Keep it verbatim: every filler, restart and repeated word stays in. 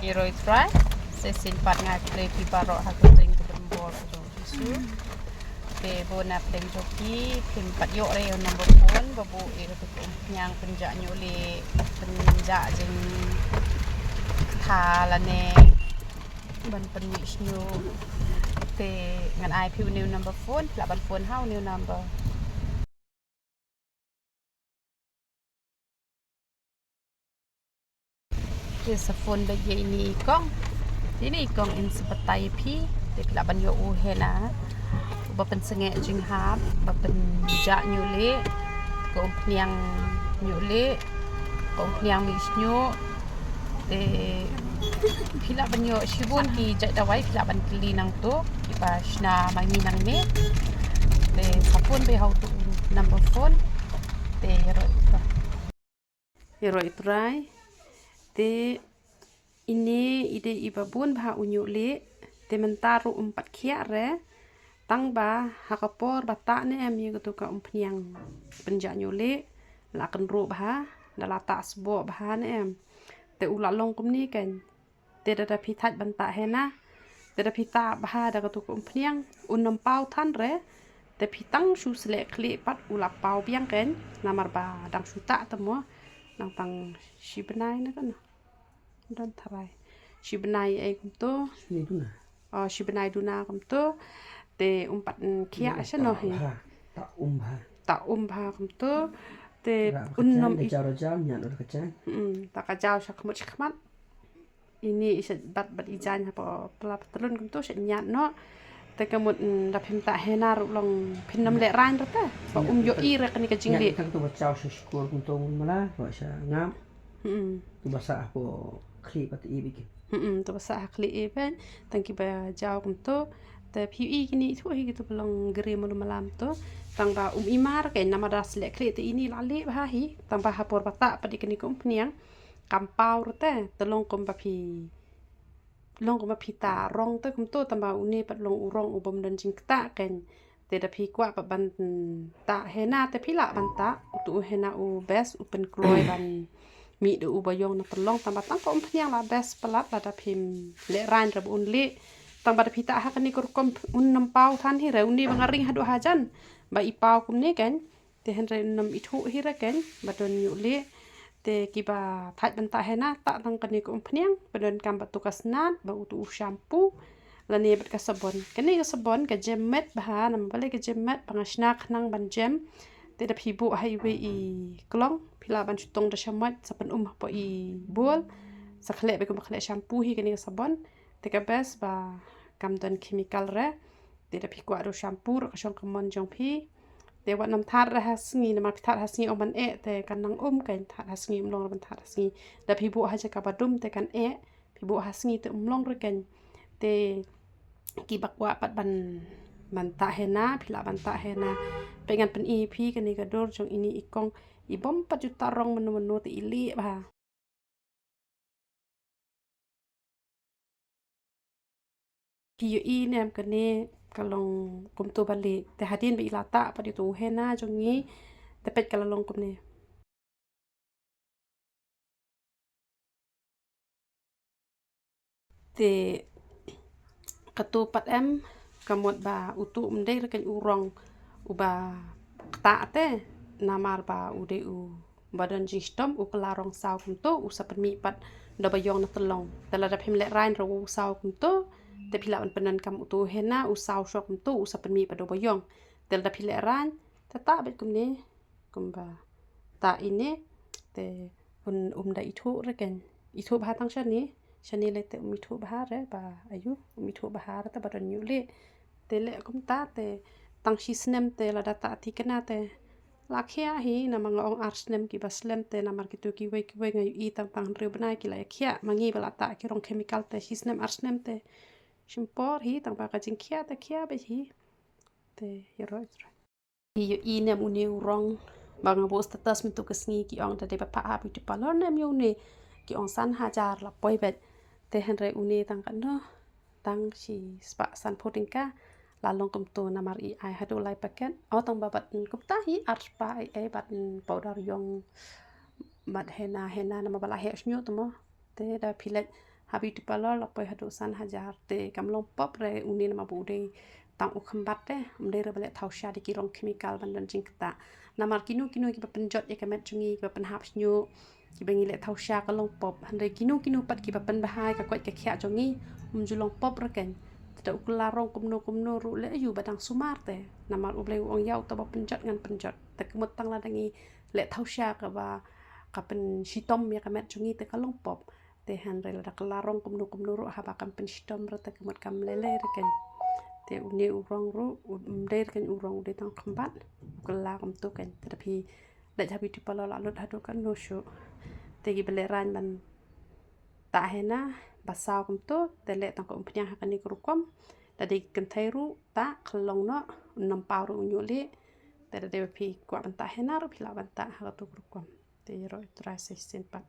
Ïaroh Trai, sa shisien pat nga khublei phi baroh ha ka jingkyrpad bor ka jong u Jisu. Te bun na pdeng jong phi, phim pat ïoh re ïa u number phone ba buh ïa katu ka umphniang pynjah ñiuh lieh, pynjah jingkha lane ban pynmih shñiuh. Te ngan ai phi une u number phone, phi lah ban phone ha une u number. Te sa phone beit ïa ine i kong. Te ine i kong in sa batai ïa phi. Te phi lah ban ïoh u henna uba pynsangeh jinghap, ba pynjah ñiuh lieh, ka umphniang ñiuh lieh, ka umphniang mih shñiuh. Te phi lah ban ïoh shibun ki jait dawai, phi lah ban kylli nangto kiba shna ma ngi nangne. Te sa phone beit ha utu u number phone. Te ïaroh Trai. Ïaroh Trai. Te ine i dei iba bun bha u ñiuh lieh. Te mynta ruh um pat khiah re. Tang ba ha ka por ba tah ne em ïa katu ka umphniang pynjah ñiuh lieh, la kynruh bha, da la tah sboh bha ne em. Te u la long kumne keiñ. Te da, da phi thait ban tah henna, te da phi tah bha da katu ka umphniang, un ym paw than re. Te phi tang shu sleh khlieh pat u la paw biang keiñ, namar ba dang shu tah te mo, nang tang shi bnai ne kano. Don tharai. Shi bnai ei kumto. Shi bnai duna. Oh, shi bnai duna kumto. Te um pat, mm, khiah shano hi. Tah um bha. Tah um bha kumto. Te un ym i jaw ra jaw, ñiad ra ka jaw. Mm, ta ka jaw sha khmut sha khmat. Ine i sha bat bat i jaiñ hapoh pla patlun kumto sha ñiad noh. Te ka mut, mm, da phim tah henna ruh long phin ym lehraiñ re te. Ba um ïohi re kane ka jingleh. Tang tu ba jaw sha skur kumto mala, ba sha ngam. Hmm. Tu ba sah hapoh khlieh pat i biki. Hmm, tu ba sah ha khlieh i biki. Tang kiba jaw kumto. Te phi i kine i thuh hi kitu ba long gre malu malam to. Tang ba um i mar keiñ namar da sleh khlieh te ine la lieh bha hi. Tang ba ha por ba tah pat i kane ka umphniang. Kam paw re te, te long kumba phi, long kumba phi tah rong te kumto, tang ba une pat long u rong u bym don jingktah keiñ. Te da phi kwah pat ban tah henna te phi lah ban tah, utu u henna u best u pynkloi ban mih da u baïong na tyllong, tang ba tang ka umphniang la best palat lada phim lehraiñ re ba un lieh. Tang ba da phi tah ha kane ka rukom un ym paw than hi re, une ba nga ring haduh hajan ba i paw kumne keiñ. Te hynrei un ym ithuh hi re keiñ ba don ñiuh lieh. Te kiba thait ban tah henna, tah tang kane ka umphniang, pyndonkam bad tu ka snat, bad utu u shampoo lane bad ka sabon. Kane ka sabon ka jem met bha, namar balei ka jem met, ba nga shna khnang ban jem. Te da phi buh ha iwei i klong, phi lah ban shu tong da shamoit, sa pynum hapoh i bowl, sa khleh bad kumba khleh shampoo hi kane ka sabon. Te ka best ba kam don chemical re. Te da phi kwah ruh shampoo ruh ka shong ka mon jong phi. Te wat nym thad re ha sngi, namar phi thad ha sngi ong ban eh, te kan nang um keiñ, thad ha sngi um long re ban thad ha sngi. Da phi buh ha jaka ba dum te kan eh, phi buh ha sngi te um long re keiñ. Te kiba kwah pat ban, ban tah henna, phi lah ban tah henna. Peit ngan pyni phi kane ka dur jong ine i kong, i bym pat ju tah rong mano mano te i lieh bha. Phi ïohi ne em kane ka long kumto ba lieh. Te hadien ba i la tah pat ïa utu u henna jong ngi. Te peit ka la long kumne. Te katu pat em, ka mut ba utu um dei re keiñ u rong uba ktah te, namar ba u dei u ba don jingshitom, u kylla rong saw kumto, u sa pynmih pat da baïong na tyllong. Te lada phim lehraiñ re u saw kumto, te phi lah ban pyndonkam utu u henna, u saw shuwa kumto, u sa pynmih pat da baïong. Te lada phi lehraiñ, te tah beit kumne, kumba tah ine, te un um da ithuh re keiñ. Ithuh bha tang shane, shane lei te um ithuh bha re, ba aïu, um ithuh bha re te ba don ñiuh lieh. Te leh kumta te tang shi snem te lada tah thikna te la khiah hi, namar nga ong ar snem kiba slem te namar kitu kiwei kiwei nga ïohi tang tang hynriew bnai ki la ïa khiah, ma ngi ba la tah ki rong chemical te shi snem ar snem te shim por hi, tang ba ka jingkhiah te khiah beit hi. Te ïaroh. Phi ïohi ne em une u rong ba nga buh status mynta ka sngi ki ong da dei ba phah ha beauty parlour ne em ïa une, ki ong san hajar la poi beit. Te hynrei une tang katno, tang shi spah sanphew tyngka. La long kumto namar i ai haduh lai paket. O tang ba bad kumta hi ar spah ei ei bad powder ïong bad henna, henna namar ba la heh shñiuh te mo. Te da phi leit Ha beauty parlour la poi haduh san hajar te kam long pop re une namar ba u dei tang u khymbat te, um dei re ba leh thaw sha da ki rong chemical ban don jingktah. Namar kino kino kiba pynjot ïa ka met jong ngi, kiba pynhap shñiuh, kiba ngi leh thaw sha ka long pop. Hynrei kino kino pat kiba pynbha ïa ka koit ka khiah jong ngi, um ju long pop re keiñ. Te da u kylla rong kumno kumno ruh leh aïu ba dang sumar te. Namar U Blei u ong ïa uta ba pynjot ngan pynjot. Te ka mut tang lada ngi leh thaw sha kaba ka pynshitom ïa ka met jong ngi te ka long pop. Te hynrei lada kylla rong kumno kumno ruh haba kam pynshitom re te ka mut kam lei lei re keiñ. Te une u rong ruh um dei re keiñ u rong, u dei tang khymbat, u kylla kumto keiñ. Te da phi leit ha beauty parlour la lut haduh katno shuh. Te kiba leh rain ban tah henna ba saw kumto te leh tang ka umphniang ha kane ka rukom. Da dei ki kynthei ruh tah khyllung noh, u nongpaw ruh u ñiuh lieh. Te da dei ba phi kwah ban tah henna ruh phi lah ban tah ha kato ka rukom. Te ïaroh ïa u Trai sa shisien pat.